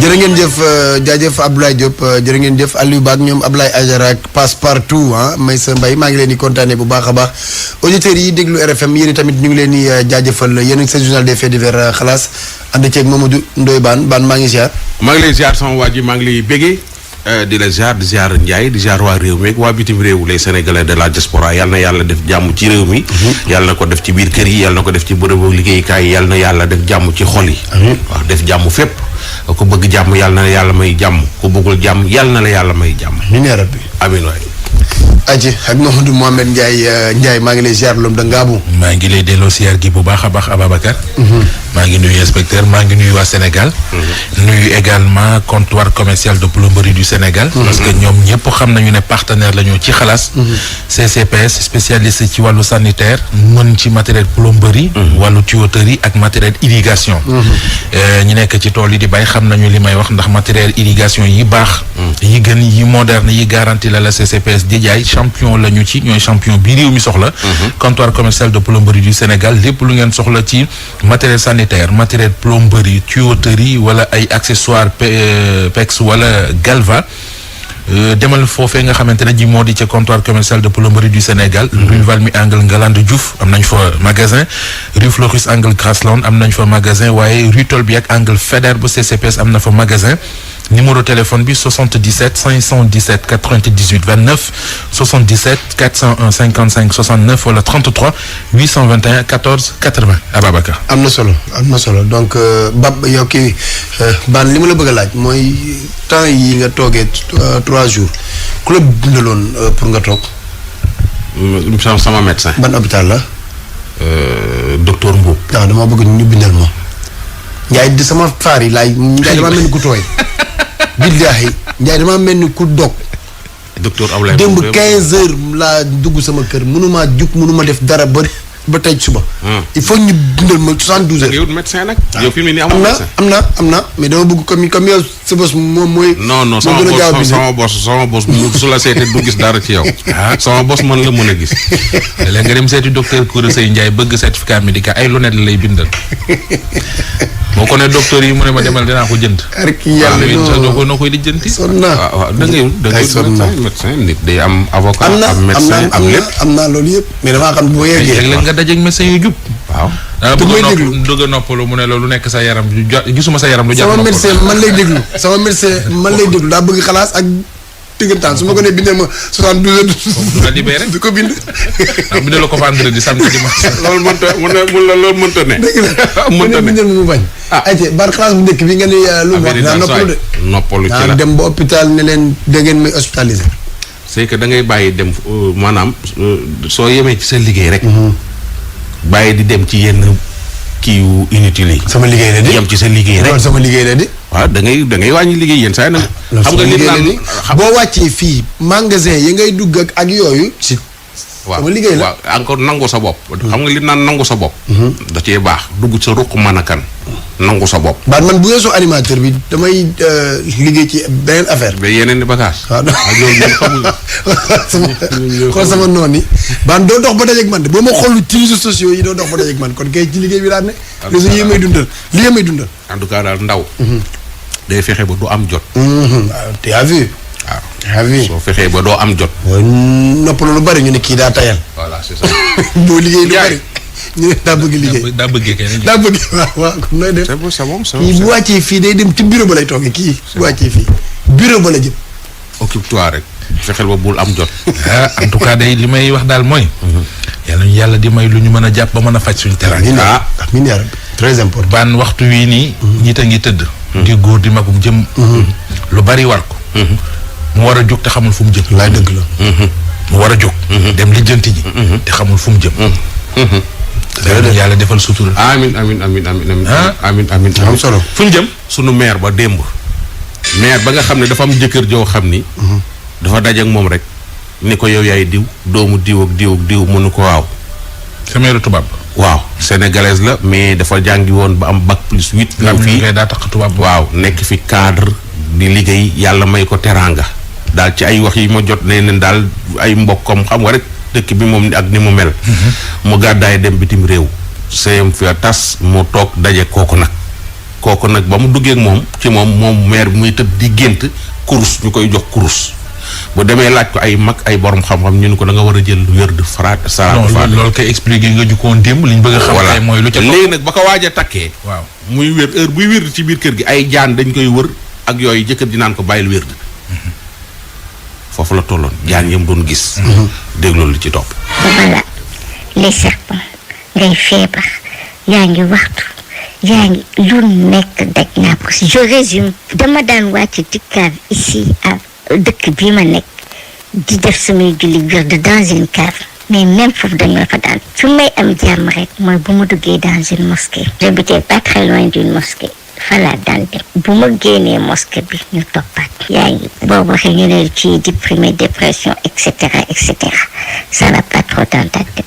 jërë ngeen jëf jaajëf Abdoulaye Diop jërë ngeen jëf Aliou Ba ak ñoom Abdoulaye Adjara ak Passepartout Maysa Mbaye maa ngi leen di kontaane bu baax a baax auditeurs yi déglu RFM yéen tamit ñu ngi leen di jaajëfal yéen a seen journal des faits divers xalaas ànd ceeg Mamadou Ndoye Bane maa ngi ziar. maa ngi lay ziar sama waa ji maa ngi lay bégee di la ziar di ziar Ndiaye di ziar waa réew mi ak waa bitim réew les sénégalais de la diaspora yàlla na yàlla def jàmm ci réew mi. yàlla na ko def ci biir kër yi yàlla na ko def ci bërëbu liggéeyukaay yi yàlla na yàlla def jàmm ci xol yi. waaw def jàmm fépp. ku bëgg jàmm yàlla na yàlla may jàmm ku bëggul jàmm yàlla na la yàlla may jàmm. amiin yaa rabbi. amiin waay. aji ak Mamadou Mohamed Ndiaye maa ngi lay ziar lom da ngaabu. maa ngi lay delloo ziar gi bu baax a baax Ababacar. maa ngi nuyu inspecteur maa ngi nuyu waa Sénégal. nuyu également comptoir commercial de plomberie du Sénégal. parce que ñoom ñëpp xam nañu ne partenaire la ñu ci xalaas. CCPS spécialiste ci wàllu sanitaire mën ci matériel plomberie. wàllu tuyauterie ak matériel irrigation. ñi nekk ci tool yi di bay xam nañu li may wax ndax matériel irrigation yi baax. yi gën yi moderne yi garanti la CCPS di jaay champion la ñu ci ñooy champion bi réew mi soxla. comptoir commercial de plomberie du Sénégal lépp lu ngeen soxla ci matériel sanitaire matériel plomberie tuyauterie wala ay accessoires PEX wala Galva. demal foofee nga xamante ne ji moo di ca comptoir commercial de plomberie du Sénégal. rue Valmy angle Ngalandou Diouf am nañ fa magasin. rue Floris angle Grasland am nañ fa magasin waaye rue Tolbiac angle Faidherbe bu CCPS am na fa magasin. numéro téléphone bi 77 517 98 29 77 401 55 69 wala 33 821 14 80 Ababacar. am na solo donc yow kii Bane li ma la bëgg a laaj mooy temps yi nga toogee 3 jours ku la bindaloon pour nga toog. sama médecin. ban hôpital la. docteur Mboub. waaw dama bëgg ñu bindal ma. Ndiaye di sama faar yi laay Ndiaye damaa mel ni ku tooy. billaahi Ndiaye damaa mel ni ku dog. docteur Ablaye démb 15 heures laa dugg sama kër mënumaa jug mënuma def dara ba tey suba. il faut ñu bindal ma 72 heures. yow médecin nag. yow fi mu ne nii amul médecin am na mais dama bëgg comme yow sa bos moom mooy. non sama bos su la seetee du gis dara ci yow. sama bos man la mën a gis. léegi nga dem seeti docteur Koura Seye Ndiaye bëgg certificat médical ay lunettes la lay bindal. boo ko ne docteur yi mu ne ma demal dinaa ko jënd. ak yàlla noo koy lijjanti. sonn naa waaw da ngay médecin nit day am avocat. am médecin am lépp am naa loolu yëpp. mais damaa xam boo yeggee. léeg-léeg nga dajeeg médecin yu jub. waaw. dana bëgg a noppalu mu ne la lu nekk sa yaram gisuma sa yaram lu jar sama médecin man lay déglu daa bëgg xalaas ak diggantaan su ma ko nee bindee ma 72 heures. nga libéré du ko bind. bindee la ko vendredi samedi dimanche. loolu mënta ne. dëgg la mënta ne bindal mu bañ. ayca bar xalaas bu njëkk bi nga ni lu mu wax naa noppalu de. noppalu ci la dem ba hôpital ne leen da ngeen may hospitalisé. c'est que da ngay bàyyi dem maanaam soo yemee ci sa liggéey rek. bàyyi di dem ci yenn kii yu inutile yi. sama liggéey la di yem ci sa liggéey rek. loolu sama liggéey la di. waaw da ngay wàññi liggéey yenn saa yi nag. xam nga li naan boo wàccee fii magasin yi ngay dugg ak yooyu. si sama liggéey la waaw encore nangu sa bopp. xam nga li naan nangu sa bopp. da cee baax dugg sa ruq mën a kan nangu sa bopp. man bu weesoo animateur bi damay liggéey ci beneen affaire. ba yeneen i bagages. waaw loolu xool sama noon yi. baan doo dox ba dajeeg man de boo ma xool ci réseaux sociaux yi doo dox ba dajeeg man kon kay ci liggéey bi daan ne. réseau yi may dundal lii may dundal. en tout cas daal ndaw. day fexe ba du am jot. waaw tu as vu. waaw tu as vu. soo fexee ba doo am jot. noppalu lu bari ñu ne kii daa tayal. voilà c'est ça. boo liggéey lu bari. ñu ne daa bëgg liggéey daa bëggee kenn. daa bëgg waaw kon nooy def. c'est bon c'est bon kii bu wàccee fii day dem ci bureau ba lay toogee kii bu wàccee fii bureau ba la jëm. occupe-toi rek. fexeel ba bul am jot. en tout cas day li may wax daal mooy. yàlla di may lu ñu mën a jàpp ba mën a faj suñu teraanga. amiin yaa rabbi très important. baan waxtu wii nii. ñiit a ngi tëdd. di góor di magum jëm. lu bari war ko. mu war a jóg te xamul fu mu jëm. laay dëgg la. mu war a jóg. dem lijjanti ji. te xamul fu mu jëm. yàlla defal sutura. amiin am solo fu ñu jëm. sunu maire ba démb. maire ba nga xam ne dafa am jëkkër joo xam ni. dafa daje ak moom rek. ni ko yow yaay diw doomu diw ak diw mënu ko waaw. sa maire tubaab. waaw sénégalaise la mais dafa jàngi woon ba am bac plus 8. nga fii daa tax tubaab. waaw nekk fi cadre di liggéey yàlla may ko teraanga. daal ci ay wax yi ma jot nee nañ daal ay mbokkam xam nga rek dëkk bi moom ak ni mu mel. mu gàddaay dem bitim réew. sëyam fi a tas mu toog daje kooku nag. kooku nag ba mu duggee ak moom ci moom maire bi muy tëdd di gént kurus ñu koy jox kurus bu demee laaj ko ay mag ay borom xam-xam ñu ne ko da nga war a jël wér de salaatu faatiha. loolu koy expliqué nga ñu ko woon démb liñ bëgg a xam tey mooy lu ca léegi nag ba ko waaj a takkee. waaw muy wér heure buy wér ci biir kër gi ay jaan dañ koy wër ak yooyu jëkkër ji naan ko bàyyil wér foofu la tolloon jaan yam doon gis. déglu li ci topp. voilà les serpents ngay feebar yaa ngi waxtu yaa ngi lu nekk daj naa ko je résume dama daan wàcc ci cave ici à dëkk bii ma nekk di def samay julli wird dans une cave mais même foofu dañoo fa daan su may am jàmm rek mooy bu ma duggee dans une mosquée j'habitais pas très loin d'une mosquée fala daan dem bu ma génnee mosquée bi ñu toppaat yaa ngi boobu waxee ñu ne ci déprimé dépression et cetera ça n'a pas trop dans ta tête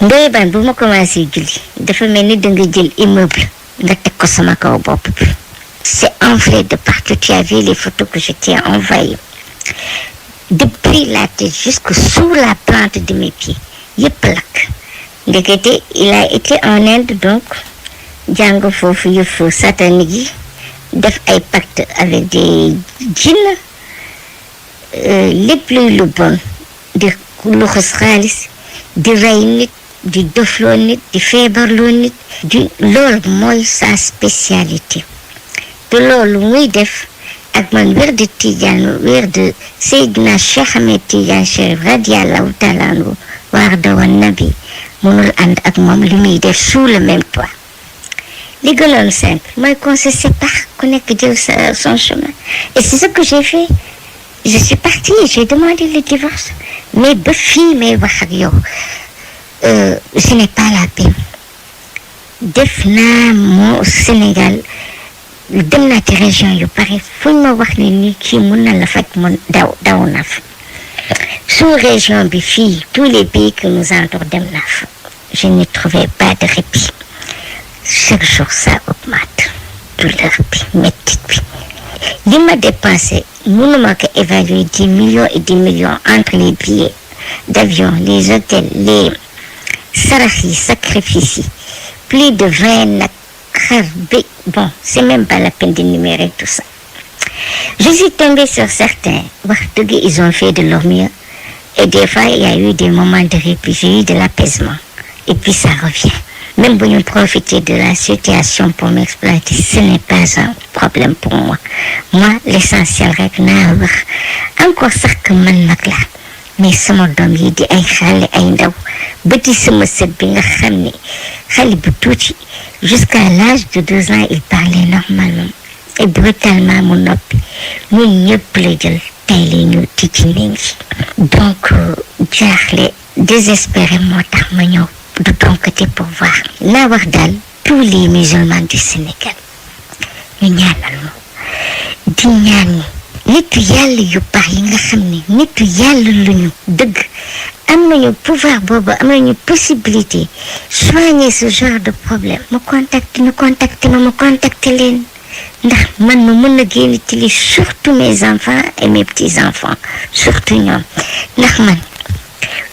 ndoy ban bu ma commencé julli dafa mel ni da nga jël immeuble nga teg ko sama kaw bopp bi c'est enflé de partout tu as vu les photos que je t'ai envoyées depuis la tête jusque sous la plante de mes pieds yëpp lakk ndekete il a été en Inde donc jàng foofu yëfu satanique yi def ay pacte avec des djinns lépp luy lu bon di luxus xaalis di rey nit di dofloo nit di feebarloo nit di loolu mooy sa spécialité te loolu muy def ak man wér de Tidiane wér de Seydina Cheikh Ahmed Tidiane Chérif radiyallahu taala anhu waarda wa nabi mënul ànd ak moom li muy def sous le même toit li gënoon simple mooy qu'on se sépare ku nekk jël son chemin et c'est ce que j'ai fait je suis partie j'ai demandé le divorce mais ba fii may wax ak yow ce n'est pas la peine def naa moo Sénégal dem naa ci région yu bari fuñ ma wax ne ni kii mun na la faj mun daw na fa sous région bi fii tous les pays que nous entourent dem naa fa je n'y trouvais pas de répit chaque jour ça augmente douleur bi métit bi li ma dépensé mënuma ko évaluer 10 millions et 10 millions entre les billets d'avion les hôtels les sarax yi sacrifices yi plus de 20 nag xar bi bon c'est même pas la peine d'énumérer tout ça je suis tombée sur certains wax dëgg ils ont fait de leur mieux et des fois il y a eu des moments de répit j'ai eu de l'apaisement et puis ça revient même bu ñu profiter de la situation pour m'exploiter ce n'est pas un problème pour moi l'essentiel rek naa wax encore sax que man nag la mais sama doom yi di ay xale ay ndaw ba ci sama sët bi nga xam ne xale bu tuuti jusqu'à l'âge de 2 ans il parlait normalement et brutalement mu noppi ñun ñëpp la jël tey la ñu tijji nit ñi donc jaaxle désespéré moo tax ma ñëw de ton côté pour voir naa wax daal tous les musulmans du Sénégal ñu ñaanal ma di ñaan ñi nitu yàlla yu baax yi nga xam ne nitu yàlla luñu dëgg am nañu pouvoir boobu am nañu possibilité soigner ce genre de problème ma contacter leen ndax man ma mën a génn ci li surtout mes enfants et mes petits-enfants surtout ñoom ndax man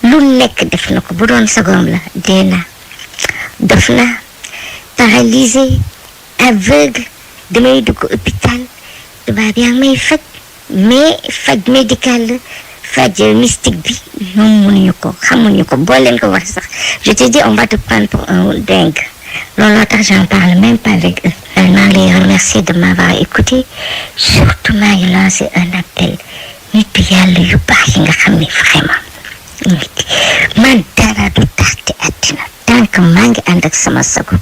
lu nekk def na ko bu doon sagoom la dee naa dof naa paralysé aveugle damay dugg hôpital tubaab yaa may faj mais faj médical la faj mystique bi ñoom mënuñu ko xamuñu ko boo leen ko wax sax je te dis on va te prendre pour un dingue looloo tax j'en parle même pas avec eux. maa ngi lay remercier de m'avoir écouté surtout maa ngi lancé un appel nitu yàlla yu baax yi nga xam ne vraiment man dara du tax te àddina tant que maa ngi ànd ak sama sago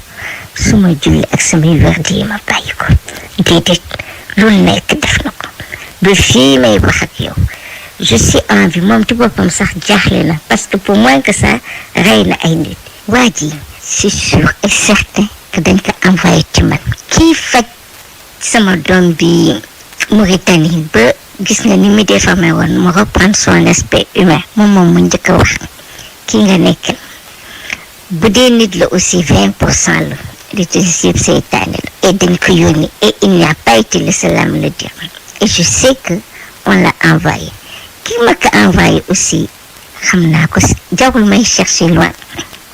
suma julli ak samay wérdi yi ma bàyyi ko déedéet lu nekk def na ko ba fii may wax ak yow je suis en vie moom ci boppam sax jaaxle na parce que pour moins que ça rey na ay nit waa ji c'est sûr et certain que dañ ko envoyé ci man kii faj sama doom bi Mauritanie ba gis nga ni mu déformé woon mu reprendre son aspect humain moom mu njëkk a wax kii nga nekk bu dee nit la aussi 20% la li ci yëpp seytaane la et dañ ko yónni et il n'y a pas été le seul à me le dire et je sais que on l'a envoyé kii ma ko envoyé aussi xam naa ko jarul may chercher loin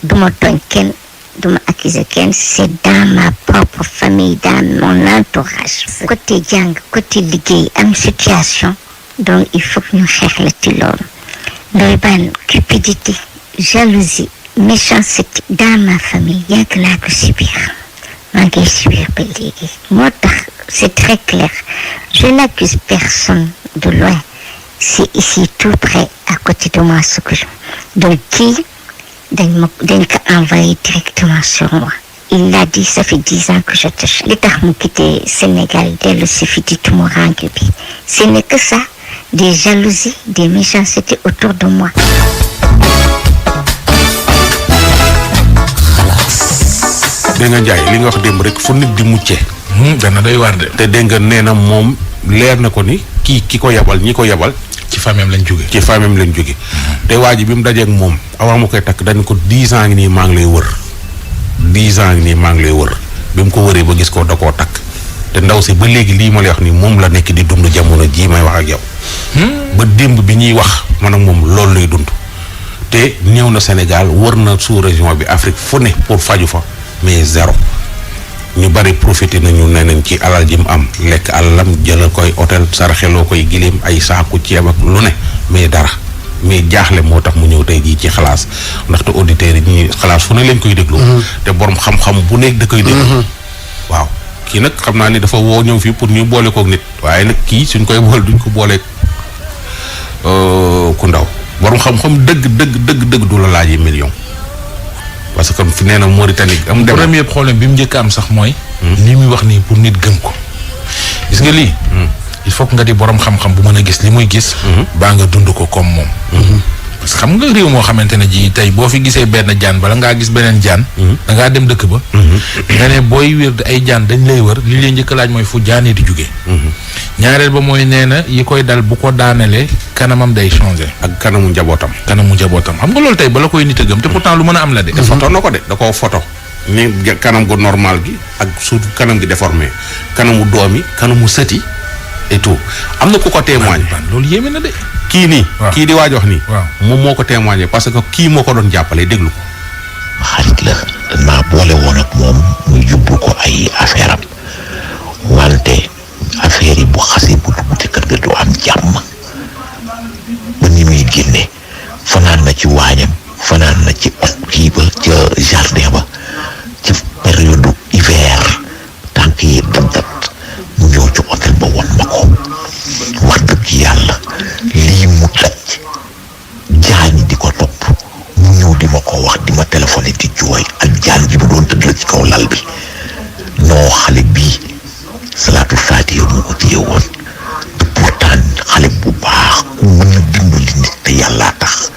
duma tooñ kenn duma accuser kenn, c'est dans ma propre famille, dans mon entourage. Côté jàng, côté liggéey, am situation, donc il faut que ñu xeex la ci loolu. Ndoye Bane, cupidité, jalousie, méchanceté dans ma famille, yàgg naa ko subir. maa ngi subir ba léegi. moo tax c'est très clair. Je n'accuse personne de loin. C'est ici tout près, à côté de moi, ce que je... Donc, kii dañ ko envoyé directement sur moi. Il l'a dit, ça fait 10 ans que je te cherche. Li tax mu quitté Sénégal dellu si fi di tumuranke bi. Ce n'est que ça, des jalousies, des méchancetés autour de moi. dégg nga Ndiaye li nga wax démb rek fu nit di muccee. dana doy waar de. te dégg nga nee na moom leer na ko ni ki ko yabal ñi ko yabal. ci famille lañ jóge. ci famille lañ jóge. te waa ji bi mu dajeeg moom avant mu koy takk dañ ko 10 ans ngi nii maa ngi lay wër 10 ans ngi nii maa ngi lay wër bi mu ko wëree ba gis ko da koo takk te ndaw si ba léegi lii ma lay wax nii moom la nekk di dund jamono jii may wax ak yow. ba démb bi ñuy wax man ak moom loolu lay dund. te ñëw na Sénégal wër na sous région bi Afrique fu ne pour faju fa mais zéro ñu bari profité nañu nee nañ ci alal ji mu am lekk alalam jëlal koy hôtel saraxeloo koy gileem ay saaku ceeb ak lu ne mais dara mais jaaxle moo tax mu ñëw tey jii ci xalaas ndaxte auditeurs yi ñuy xalaas fu ne lañ koy déglu. te borom xam-xam bu nekk da koy déglu. waaw kii nag xam naa ni dafa woo ñëw fii pour ñu boole kook nit waaye nag kii suñ koy boole duñ ko booleeg ku ndaw borom xam-xam dëgg du la laajee million. parce que fi nee na Mauritanie am dem premier problème bi mu njëkk am sax mooy. li muy wax nii pour nit gëm ko. gis nga lii. il faut que nga di borom xam-xam bu mën a gis li muy gis. baa nga dund ko comme moom. parce que xam nga réew moo xamante ne ji tey boo fi gisee benn jaan bala ngaa gis beneen jaan. da ngaa dem dëkk ba. nga ne booy wér ay jaan dañ lay wër li leen njëkk laaj mooy fu jaanee di jugee. ñaareel ba mooy nee na yi koy dal bu ko daanelee kanamam day changé. ak kanamu njabootam. xam nga loolu tey bala koy nit a gëm te pourtant lu mën a am la de. te photo na ko de da koo photo ni kanam gu normal gi ak surtout kanam gi déformé kanamu doom yi kanamu sëti et tout am na ku ko témoigné. loolu yéeme na de. kii nii. kii di waaj wax nii. waaw moom moo ko témoigné parce que kii moo ko doon jàppale déglu ko. xarit la maa boole woon ak moom mu yóbbu ko ay affaire am wante affaire yi bu xasee bu dugg ci kër ga du am jàmm ba ni muy génne fanaan na ci waañam fanaan na ci kii ba ca jardin ba ci période hiver tànk yi dandat mu ñëw ci hôtel ba won ma ko wax dëgg yàlla lii mu daj jaañi di ko topp mu ñëw di ma ko wax di ma téléphoné di jooy ak jaan ji mu doon tëdd la ci kaw lal bi noo xale bii salaatul faatiha mu ko téye woon te pourtant xale bu baax ku mën a dimbali nit te yàllaa tax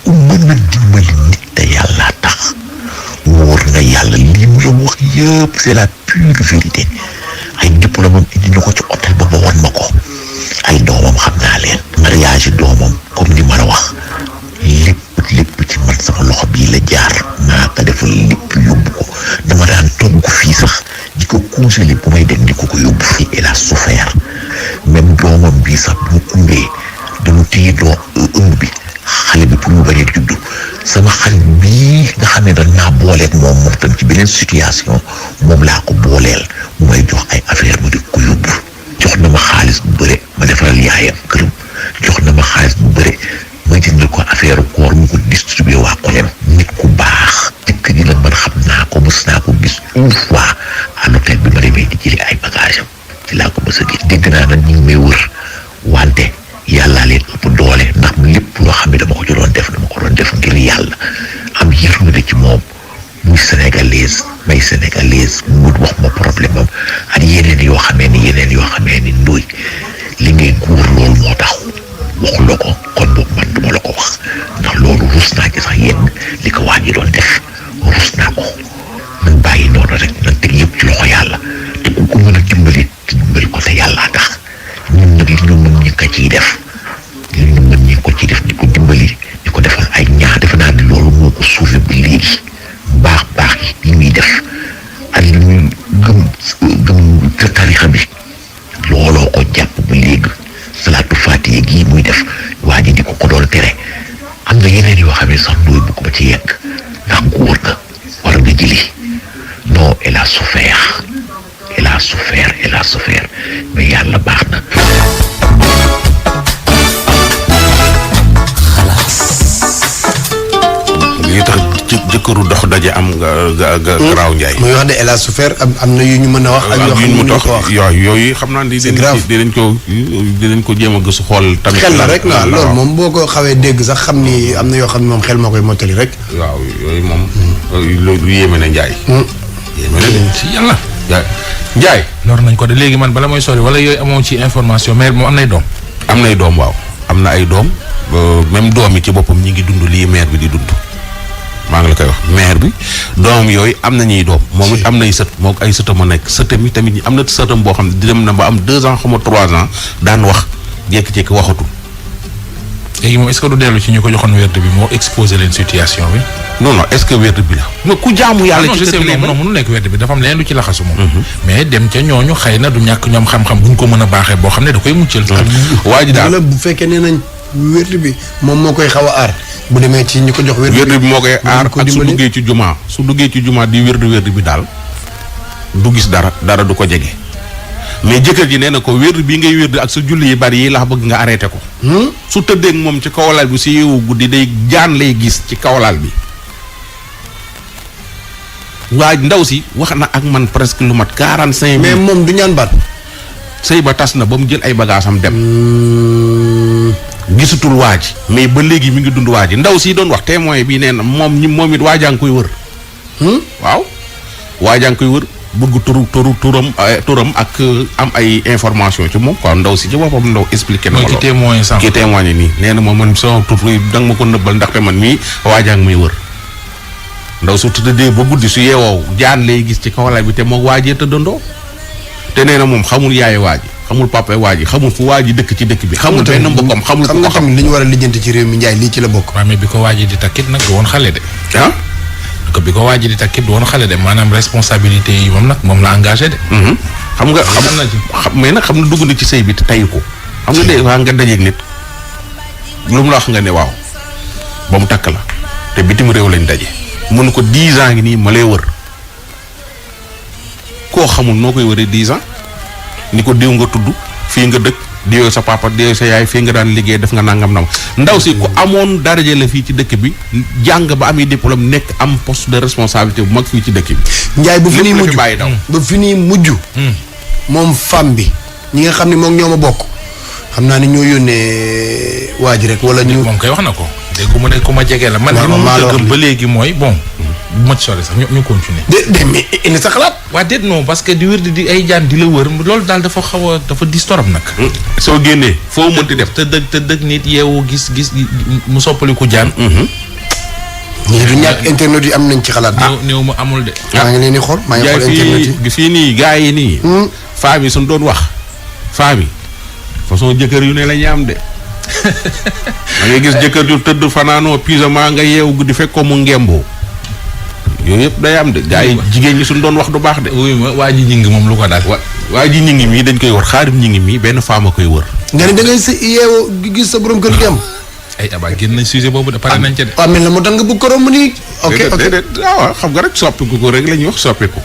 ku mën a dimbali nit te yàllaa tax wóor na yàlla lii mu la wax yëpp c'est la pure vérité ay diplôme am indi na ko ci hôtel ba ba won ma ko ay doomam xam naa leen mariage doomam comme ni ma la wax lépp ci man sama loxo bii la jaar maa ko defal lépp yóbbu ko dama daan togg fii sax di ko congelé bu may dem di ko yóbbu fii et la souffert même doomam bii sax bu umbee dañu téye ëmb bi xale bi pour mu bañ a juddu sama xale bii nga xam ne dañ maa booleeg moom tam ci beneen situation moom laa ko booleel mu may jox ay affaire ma di ko yóbbu jox na ma xaalis bu bëre ma defaral yaayam këram jox na ma xaalis bu bëre ma jëndal ko affaire koor mu ko distribué waa koñam nit ku baax dëkk ji nag man xam naa ko mës naa ko gis une fois à l'hôtel bi ma demee di jëli ay bagage am ci laa ko mës a gis dégg naa nag ñu ngi may wër wante yàllaa leen ëpp doole ndax lépp loo xam ne dama ko doon def ngir yàlla am yërmande ci moom muy sénégalaise may sénégalaise mu wax ma problème am ak yeneen yoo xamee ni Ndoye li ngay góor loolu moo tax waxuloo ko kon boobu man duma la ko wax ndax loolu rus naa ci sax yenn li ko waa ji doon def rus naa ko man bàyyi noonu rek nag teg yëpp ci loxo yàlla te ku ko mën a dimbali ko te yàllaa tax ñun nag li ñu mën ñi ko ciy def di ko dimbali di ko defal ay ñaar defe naa ni loolu moo ko suufee ba léegi baax yi muy def ak li muy gëm ca tarixa bi looloo ko jàpp ba léegi salaatu faatiha gii muy def waa ji Djily non elle a souffert mais yàlla baax na. lii tax jëkkëru dox daje am nga garaaw Njaay. muy wax de elle a souffert am na yu ñu mën a wax. ak yoo xam ne mënuñu ko wax yooyu xam naa ni. dinañ ko jéem a gëstu xool. tamit xel la rek na loolu moom boo ko xawee dégg sax xam ni am na yoo xam ne moom xel moo koy mottali rek. waaw yooyu moom. lu yéeme na Njaay. yéeme na ci yàlla. Njaay. lor nañ ko de léegi man bala mooy sori wala yooyu amoo ci information mais moom am nay doom. am nay doom waaw am na ay doom même doom yi ci boppam ñi ngi dund lii maire bi di dund. maa ngi la koy wax maire bi doom yooyu am na ñuy doom moom it am nay sët moo ay sëtam a nekk sëtam yi tamit am na sëtam boo xam ne dem na ba am 2 ans xaw ma 3 ans daan wax jékki-jékki waxatul. léegi moom est-ce que du dellu ci ñu ko joxoon wérd bi moo exposé leen situation bi. non est-ce que wérd bi la. mais ku jaamu yàlla ci kër gi non mënu nekk wérd bi dafa am leneen lu ci laxasu moom. mais dem ca ñooñu xëy na du ñàkk ñoom xam-xam bu ñu ko mën a baaxee boo xam ne da koy muccal. waa ji daal bu fekkee nee nañ wérd bi moom moo koy xaw a aar. bu demee ci ñi ko jox wérd bi moo koy aar ak su duggee ci jumaa di wérd bi daal du gis dara du ko jege mais jëkkër ji nee na ko wérd bi ngay wérd ak sa julli yi bari yi la bëgg nga arrêté ko. su tëddee ak moom ci kawlaal bi si yeewu guddi day jaan lay gis ci kawlaal bi. waaye ndaw si wax na ak man presque lu mat 45 minutes. mais moom du ñaan baat. sëy ba tas na ba mu jël ay bagaasam dem. gisutul waa ji mais ba léegi mi ngi dund waa ji ndaw si doon wax témoin bi nee na moom it waajaa ngi koy wër. waaw waajaa ngi koy wër bëgg turam ak am ay information ci moom quoi ndaw si ci boppam ndaw expliqué na ma loolu. ki témoin nii nee na man sama tur da nga ma ko nëbbal ndaxte man mii waajaa ngi may wër. ndaw su tëddee ba guddi su yeewoo jaan lay gis ci kawalaay bi te moom waajee tëddandoo te nee na moom xamul yaayu waa ji xamul papa waa ji xamul fu waa ji dëkk ci dëkk bi. xamul benn mbokkam xamul xam nga xam li ñu war a lijjanti ci réew mi Njaay lii ci la bokk. waaw mais bi ko waa ji di takkit nag du woon xale de. ah. bi ko waa ji di takkit du woon xale de maanaam responsabilité yi moom nag moom la engagé de. xam nga mais nag xam na dugg na ci sëy bi te tayu ko. xam nga de waa nga dajeeg nit lu mu la wax nga ne waaw ba mu takk la te bitim réew lañ daje. mënu ko 10 ans ngi nii ma lay wër koo xamul noo koy wëree 10 ans ni ko diw nga tudd fii nga dëkk diw sa papa diw sa yaay fii nga daan liggéey def nga nangam nam ndaw si ku amoon daraja la fii ci dëkk bi jàng ba ami diplôme nekk am poste de responsabilité bu mag fii ci dëkk bi. Njaay bu fi nii mujj bàyyi daw ba fi nii mujj. moom femme bi ñi nga xam ne moom ñoo ma bokk xam naa ne ñoo yónnee waa ji rek wala ñu. moom koy wax na ko. dégg mu ne ku ma jege la man li ma gëm ba léegi mooy bon bu ma ci sore sax ñu continuer. de mais indi sa xalaat. waa déet non parce que di wër di ay jaan di la wër loolu daal dafa xaw a dafa dis torop nag. soo génnee foo mënti def te dëgg nit yeewu gis mu soppaliku jaan. ñii du ñàkk internet yi am nañ ci xalaat. néew ma amul de. maa ngi leen di xool maa ngi xool internet yi fii nii gars yi nii. femme yi suñ doon wax femme yi façon jëkkër yu ne la ñu am de. da ngay gis jëkkër ju tëdd fanaanoo pyjama nga yeewu guddi fekk ko mu ngemboo yooyu yëpp day am de gaa yi jigéen ñi suñ doon wax du baax de. oui waa ji ñi ngi moom lu ko daal. waa ji ñi ngi mii dañ koy wër xaarim ñi ngi mii benn femme a koy wër. nga ne da ngay sa yeewu gis sa borom kër gi am. ay abaa génn nañ sujet boobu de pare nañ ca de. waaw mel na moo tax nga bëgg ko romb nii. ok waaw xam nga rek soppiku ko rek la ñuy wax soppiku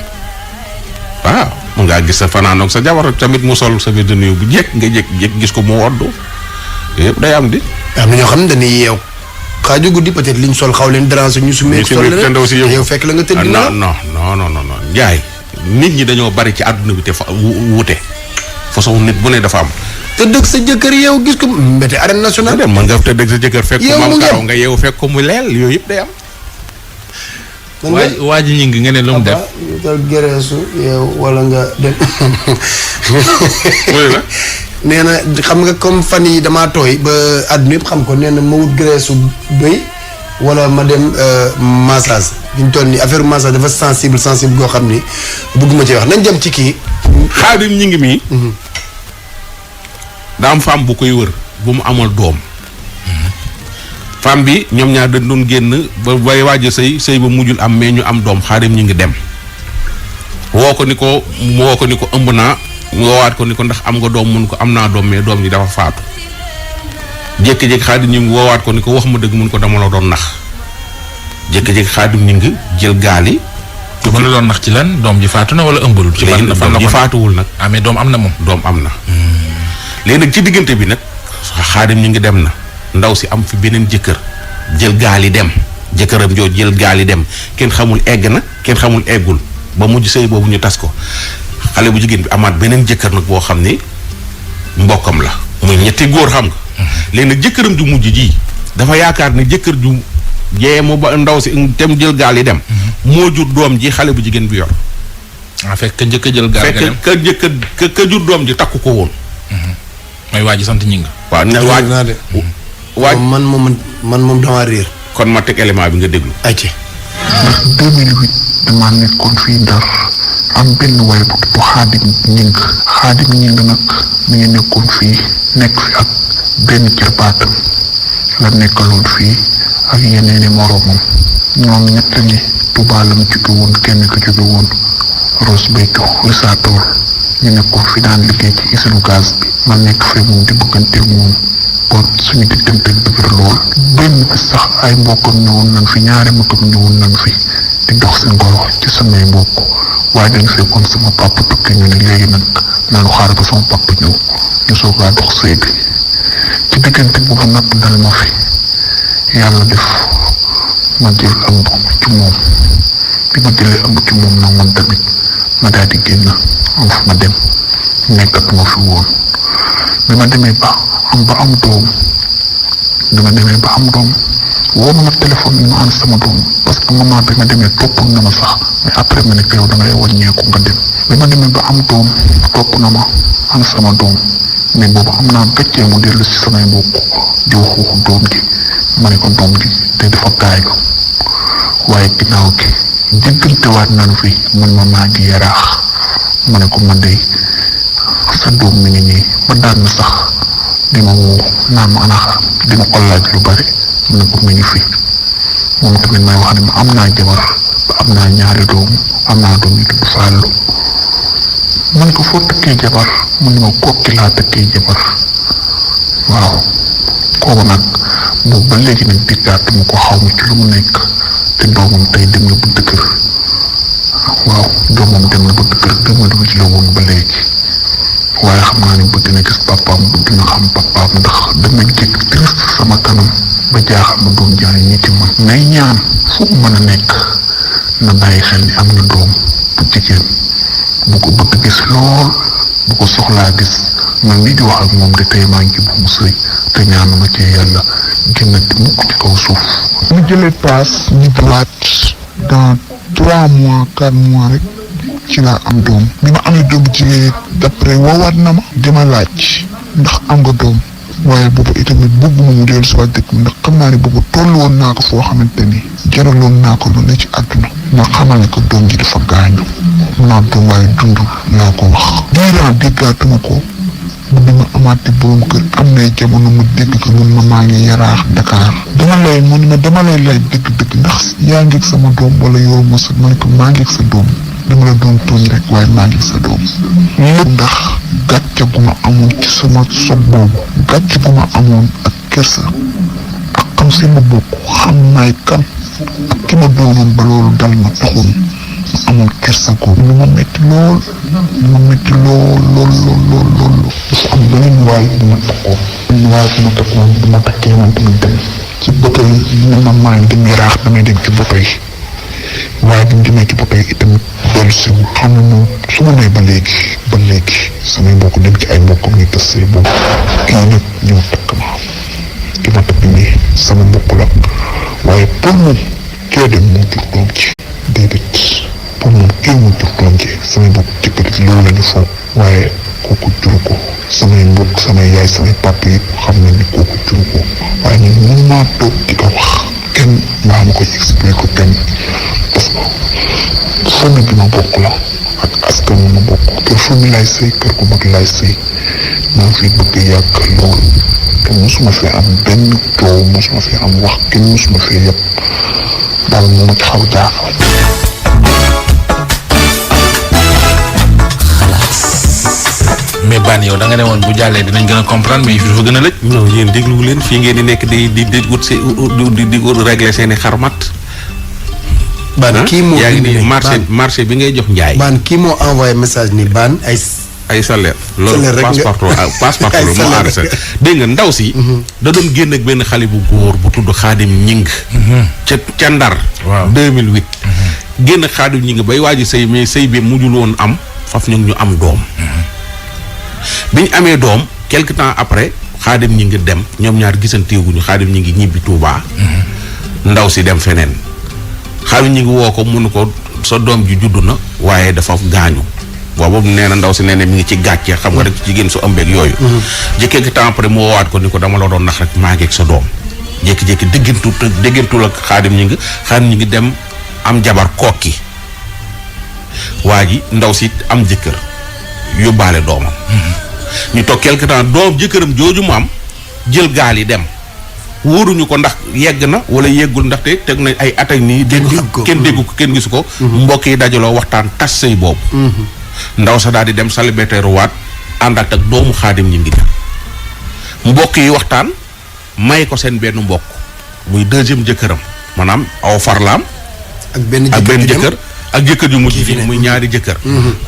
waaw mun ngaa gis sa fanaanoog sa jabar tamit mu sol sa biir de nuyu bu jekk nga jékki gis ko mu woddu yëpp day am di. am na ñoo xam ne dañuy yeew xaaju guddi peut-être liñ sol xaw leen déranger ñu su meeg sol la ndaw si yow fekk la nga tëdd non Njaay nit ñi dañoo bari ci àdduna bi te fa wute façon nit bu ne dafa am. te dëgg sa jëkkër yeew gis ko mbete arène nationale. mën nga te dëgg sa jëkkër fekk ko maam karaw nga yeew fekk ko mu leel yooyu yëpp day am. waa ji ñi ngi nga ne lu mu def. dal gereesu yeew wala nga dem. nee na xam nga comme fan yi damaa tooy ba àdduna yëpp xam ko nee na ma wut gereesu bëy wala ma dem massage bi ñu toll nii affaire massage dafa sensible goo xam ni bëgguma ci wax nañ dem ci kii. xaadim ñi ngi mii. daa am femme bu koy wër bu mu amal doom. femme bi ñoom ñaar dañ doon génn ba bay waaj a sëy ba mujjul am mais ñu am doom xaadim ñi ngi dem. woo ko ni ko ëmb naa. mu woowaat ko ni ko ndax am nga doom mun ko am naa doom mais doom ji dafa faatu jékki-jékki xaadim ñi ngi woowaat ko ni ko wax ma dëgg mun ko dama la doon nax jékki-jékki xaadim ñi ngi jël gaal yi te mën na doon nax ci lan doom ji faatu na wala ëmbalul. ci léegi nag doom ji faatuwul nag. mais doom am na moom. doom am na. léegi nag ci diggante bi nag Xaadim ñu ngi dem na ndaw si am fi beneen jëkkër jël gaal yi dem jëkkëram joo jël gaal yi dem kenn xamul egg na kenn xamul eggul ba mujj sëy boobu ñu tas ko xale bu jigéen bi amaat beneen jëkkër nag boo xam ni mbokkam la muy ñetti góor xam nga. léegi nag jëkkëram ju mujj ji dafa yaakaar ni jëkkër ju jee mu ba ndaw si tem jël gaal yi dem. moo jur doom ji xale bu jigéen bi yor. fekk ka njëkk a jël gaal ga dem fekk ka jur doom ji takku ko woon. mooy waa ji sant ñi nga. waaw ne waaj naa de. waaj man moom damaa réer. kon ma teg élément bi nga déglu. ayca. ndax 2008 damaa nekkoon fii Ndar am benn waay bu tudd Xaadim Ñing nag mi ngi nekkoon fii nekk fi ak benn jarbaatam la nekkaloon fii ak yeneeni moroomam ñoom ñett ñi Tuubaa la mu jóge woon kenn ko jóge woon Ross Béthio Rissaatool ñu nekkoon fi daan liggéey ci usine gaz bi ma nekk fee moom di bëgganteeg moom bon suñu diggante dëgër lool benn bi sax ay mbokkam ñëwoon nañ fi ñaari mbokkam ñëwoon nañ fi di dox si ngoro ci samay mbokk waaye dañ fekkoon sama papa tukki ñu ne léegi nag nañu xaar ba sama papa ñëw ñu soogaa dox sëy bi ci diggante boobu napp dal ma fi yàlla def ma jël ëmb ci moom bi ma jëlee ëmb ci moom nag man tamit ma daal di génn am fu ma dem nekkatuma fi woon bi ma demee ba am doom woo ma téléphone bi ma ànd sama doom parce que maman bi ma demee topp na ma sax mais après ma ne ko yow da ngay wàññeeku nga dem bi ma demee ba am doom topp na ma ànd sama doom mais boobu am naa gàccee mu dellu si samay mbokk di waxu doom ji ma ne ko doom ji te dafa gaañu waaye ginnaaw gi diggantewaat nañu fi man ma maa ngi yaraax ma ne ko man de sa doom mi ngi nii ba daan na sax di ma woo naan ma ana di ma ko laaj lu bari mu ne ko mi ngi fi moom tamit may wax ne ma am naa jabar ba am naa ñaari doom am naa doom yu tudd Fallou ma ne ko foo tëkkee jabar mu ne ma kokki laa tëkkee jabar waaw kooku nag boobu ba léegi nag diggaatuma ko xaw ma ci lu mu nekk te doomam tey dem na ba dëkkër waaw doomam dem na ba dëkkër dama dugg ci la woon ba léegi waaye xam naa ne bëgg na gis papaam bëgg na xam papaam ndax dama jëkk triste sama kanam ba jaaxal ma doom jaay ñi ci man may ñaan fu mu mën a nekk na bàyyi xel ni am na doom bu jigéen bu ko bëgg gis lool bu ko soxlaa gis man mii di wax ak moom de tey maa ngi bu mu sëy te ñaanuma ci yàlla génnati mukk ci kaw suuf mu jëlee paas ñu dalaat dans 3 mois 4 mois rek ci laa am doom bi ma amee doom jigéen d'après woowaat na ma dama laaj ndax am nga doom waaye boobu itamit bëgguma mu dellu si waat dëkk ndax xam naa ne boobu toll woon naa ko foo xamante ni jaraloon naa ko lu ne ci àdduna ma xamal ne ko doom ji dafa gaañu naa doom waaye dund laa ko wax diiraan déggaatuma ko bu di ma amaati borom kër am na jamono mu dégg ko mun ma maa ngi yaraax Dakar dama lay lay dëgg-dëgg ndax yaa ngi ak sama doom wala yow ma sa ma ne ko maa ngi ak sa doom dama la doon tooñ rek waaye maa ngi sa doom lépp ndax gàcce gu ma amoon ci sama sob boobu gàcce gu ma amoon ak kersa ak xam si ma bokk xam naay kan ak ki ma doonoon ba loolu dal ma taxoon ma amoon kersa googu lu ma metti lool dafa am beneen waay bu ma takkoon bu ma takkee man tamit dem ci boto yi ne ma maa ngi dem yaraax damay dem ci boto yi waaye bi mu demee ci boppam itamit dellu siwul xam ne moom su ma nee ba léegi samay mbokk dem ci ay mbokkam ñu tas sëy boobu kii nag ñëw takk ma ki ma takk nii sama mbokk la waaye pour moom kee dem moo jur doom ji déedéet pour moom kee moo jur doom ji samay mbokk jëkkër ji loolu la ñu foog waaye kooku juru ko samay mbokk samay yaay samay papa yi xam nañ ni kooku juru ko waaye ñun mun maa toog di ko wax kenn mbaa ma koy expliqué ko kenn parce que famille bi ma bokk la ak askan wi ma bokk kër famille laay sëy kër gu mag laay sëy maa ngi fi bëgg yàgg lool te mosuma fi am benn coow mosuma fi am wax kenn mosuma fi yëpp daal moo ma ci xaw jaaxal. mais Ban yow da nga ne woon bu jàllee dinañ gën a comprendre mais dafa gën a lëj. non yéen dégluwu leen fii ngeen di nekk di wut di régler seeni xarmat Baan kii moo yaa ngi indi nii Baan marché bi ngay jox njaay. Baan kii moo envoyé message ni Baan ay salaire loolu rek passeport la moo arrêté dégg nga ndaw si da doon génn ak benn xale bu góor bu tudd Xaadim Ñing ca Ndar 2008 génn Xaadim Ñing bay waaji sëy mais sëy bi mujjul woon am faf ñu am doom bi ñu amee doom quelque temps après Xaadim Ñing dem ñoom ñaar gisanteeguñu Xaadim Ñing ñibbi Tuubaa ndaw si dem feneen Xaadim Ñing woo ko mënu ko sa doom ji juddu na waaye dafa gaañu boobu nee na ndaw si nee na mi ngi ci gàcce xam nga rek jigéen su ëmbeeg yooyu. jékki temps après mu woowaat ko ni ko dama la doon nax rek maa ngi ak sa doom jékki-jékki déggantul ak Xaadim Ñing dem am jabar kokki waa ji ndaw si am jëkkër yóbbaale doomam. ñu toog quelque temps doom jëkkëram jooju mu am jël gaal yi dem wóoruñu ko ndax yegg na wala yeggul ndaxte teg nañ ay at ak nii. kenn déggu ko kenn gisu ko. mbokk yi dajaloo waxtaan tas sëy boobu. ndaw sa daal di dem célibataire waat àndaat ak doomu Xaadim Ñing mbokk yi waxtaan may ko seen benn mbokk muy deuxième jëkkëram maanaam aw farlaam ak benn jëkkër ak jëkkër ju mujj fi muy ñaari jëkkër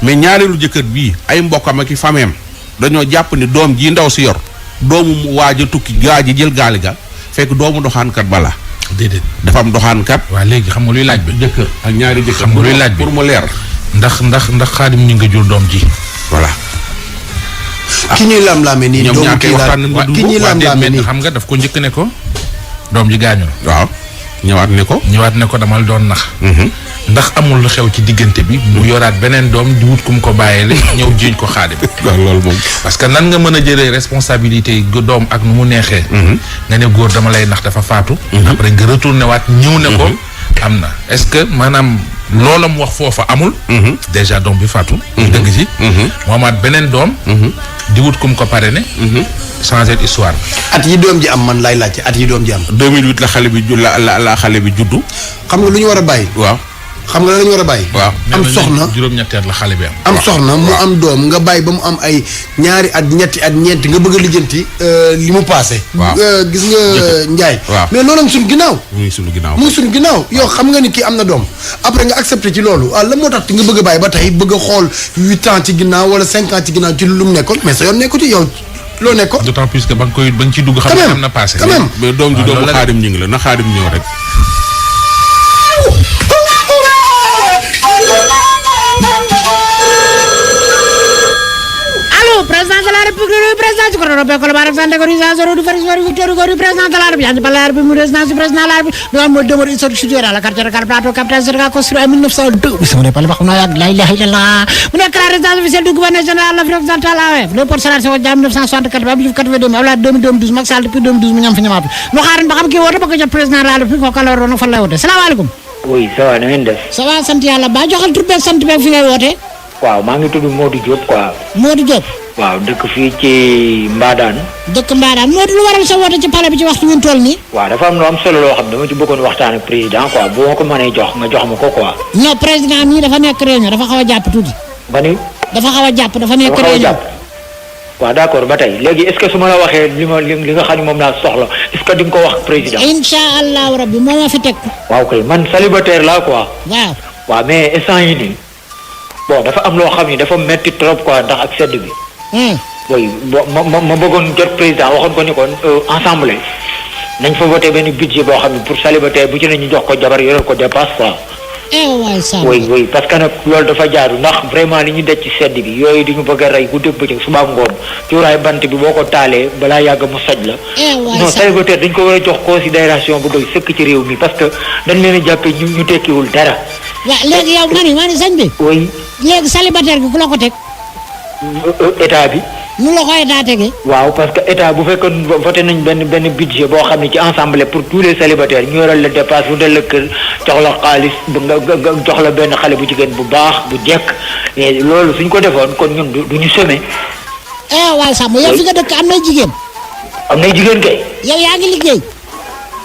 mais ñaareelu jëkkër bii ay mbokkam ak i fameem dañoo jàpp ni doom ji ndaw si yor doomu waaj a tukki gaa ji jël gaali ga fekk doomu doxaankat bala déedéet dafa am doxaankat waaw léegi xam nga luy laaj bi jëkkër ak ñaari jëkkër xam nga luy laaj bi pour mu leer ndax Xaadim Ñing nga jur doom ji voilà ki ñuy lam-laame nii ñoom ñaar kay waxtaan nañ ki ñuy lam-laame nii xam nga daf ko njëkk ne ko doom ji gaañu na waaw ñëwaat ne ko dama la doon nax ndax amul lu xew ci diggante bi mu yoraat beneen doom di wut kum ko bàyyee ñëw jiiñ ko Xaadim loolu moom parce que nan nga mën a jëlee responsabilité doom ak nu mu neexee nga ne góor dama lay nax dafa faatu après nga retourné waat ñëw ne ko am na est-ce que maanaam loola mu wax foofa amul déjà doom bi faatu dëgg ci mu amaat beneen doom di wut kum ko parrainé changer histoire at yi doom ji am man laay laajte at yi doom ji am 2008 la xale bi la xale bi juddu xam nga lu ñu war a bàyyi waaw xam nga la ñu war a bàyyi am soxna juróom-ñetteet la xale bi am soxna mu am doom nga bàyyi ba mu am ay ñaari at ñetti at ñeenti nga bëgg a lijjanti li mu paase gis nga Njaay mais loolu am suñu ginnaaw mu ngi suñu ginnaaw yow xam nga ni kii am na doom après nga accepté ci loolu la moo tax nga bëgg a bàyyi ba tey bëgg a xool 8 ans ci ginnaaw wala 5 ans ci ginnaaw ci lu mu nekkoon mais sa yoon nekku ci yow loo nekkoon d'autant plus que ba nga ciy dugg xam ne am na passé quand même mais doom ji doomu Xaadim Ñing la na Xaadim ñëw rek président de la République président du gouvernement de collaboration de l'organisation du président de la République par la République résidence du président de la République doon mo demeure historique situé dans la quartier de Dakar Plateau capitale Sénégal construit en 1902 bi sama pal ba xam naa yàgg la ilaha illallah mu nekk la résidence officielle du gouverneur général de l'Afrique occidentale AOF le port Sénégal Senghor Dia 1964 ba 82 Abdoulaye 2012 Macky Sall depuis 2012 mu ñam fi ñamaat nu xaaran ba xam kii woote ba ko jot président de la République ko kala roon fa lay woote salaamaaleykum oui ça va na ngeen def ça va sant yàlla ba joxal tur beeg sant beeg fi ngay woote waaw maa ngi tudd Modou Diop quoi Modou Diop waaw dëkk fii ci Mbadane Modou lu waral sa woote ci palais bi ci waxtu wi ñu toll nii waaw dafa am lu am solo loo xam dama ci bëggoon waxtaan ak président quoi bu ma ko mënee jox nga jox ma ko quoi non président mii dafa nekk réunion dafa xaw a jàpp tuuti ba ni dafa xaw a jàpp dafa nekk réunion waaw d'accord ba tey léegi est-ce que su ma la waxee li nga xam ne moom laa soxla est-ce que di nga ko wax président insha allahu rabbi moo ma fi teg waaw kay man célibataire laa quoi waaw mais instant yi nii bon dafa am loo xam ni dafa metti trop quoi ndax ak sedd bi oui ma bëggoon jot président waxoon ko ni kon ensemble nañ fa voté benn budget boo xam ne pour célibataire bu ci ne ñu jox ko jabar yoral ko dépasse quoi waay sa oui parce que nag loolu dafa jaaru ndax vraiment li ñu dej ci sedd bi yooyu di ñu bëgg a rey guddi bëccëg suba ngoon cuuraay bant bi boo ko taalee balaa yàgg mu soj la non célibataire dañ ko war a jox considération bu doy sëkk ci réew mi parce que dañ leen a jàppee ñu tekkiwul dara waaw léegi yow ma ni sëñ bi oui léegi célibataire bi ku la ko teg état bi nu la ko état tegee waaw parce que état bu fekkoon voté nañ benn budget boo xam ne ci ensemble pour tous les célibataires ñu yoral la dépasse bu del la kër jox la xaalis nga jox la benn xale bu jigéen bu baax bu jekk mais loolu suñ ko defoon kon ñun du ñu semé waaw Samba yow fi nga dëkk am nay jigéen kay yow yaa ngi liggéey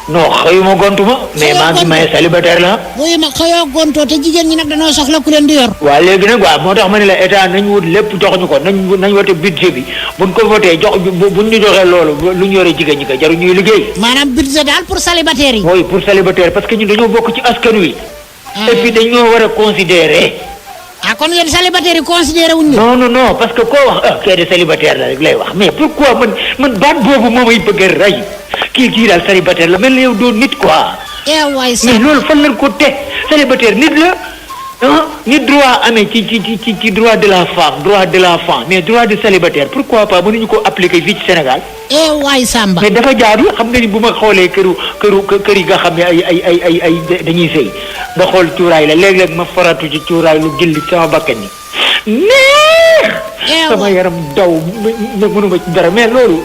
non xëyuma gontuma mais maa ngi maye célibataire la buy ma xëyoo gontoo te jigéen ñi nag dañoo soxla ku leen di yor waaw léegi nag waaw moo tax ma ne la état nañ wut lépp jox ñu ko nañ wote budget bi buñ ko voté buñ ñu joxee loolu lu ñu yore jigéen ñi ko jaru ñuy liggéey maanaam budget daal pour célibataire yi oui pour célibataire parce que ñun dañoo bokk ci askan wi et puis dañoo war a considérer. ah kon yéen célibataire yi considéré wuñ non non non parce que koo wax kii de célibataire la rek lay wax mais pourquoi man baat boobu moo may bëgg a rey kii daal célibataire la mel na yow doo nit quoi. waay mais loolu fan lañ ko teg célibataire nit la ni droit amee ci droit de la femme droit de l'enfant mais droit de célibataire pourquoi pas mënuñu ko appliquer fii ci Sénégal. waay Samba. mais dafa jaadu xam nga ni bu ma xoolee kër yi nga xam ne ay dañuy sëy nga xool cuuraay la léeg-léeg ma faratu ci cuuraay lu gilli sama bakkan ni neex. sama yaram daw mënuma ci dara mais loolu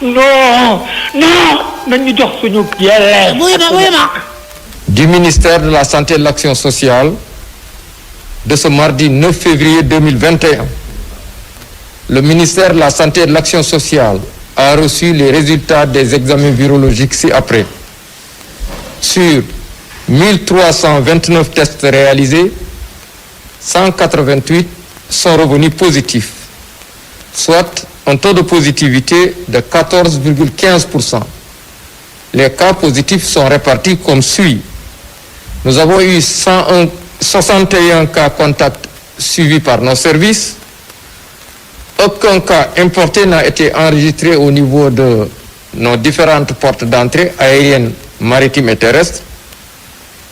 non nañu jox suñu yàlla. buy ma. Du ministère de la Santé et de l'Action sociale de ce mardi 9 février 2021. Le ministère de la Santé et de l'Action sociale a reçu les résultats des examens virologiques ci-après. Sur 1329 tests réalisés, 188 sont revenus positifs, soit un taux de positivité de 14,15%. Les cas positifs sont répartis comme suit. Nous avons eu 61 cas contacts suivis par nos services. Aucun cas importé n'a été enregistré au niveau de nos différentes portes d'entrée aériennes, maritimes et terrestres.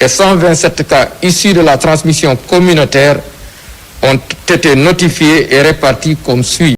Et 127 cas issus de la transmission communautaire ont été notifiés et répartis comme suit.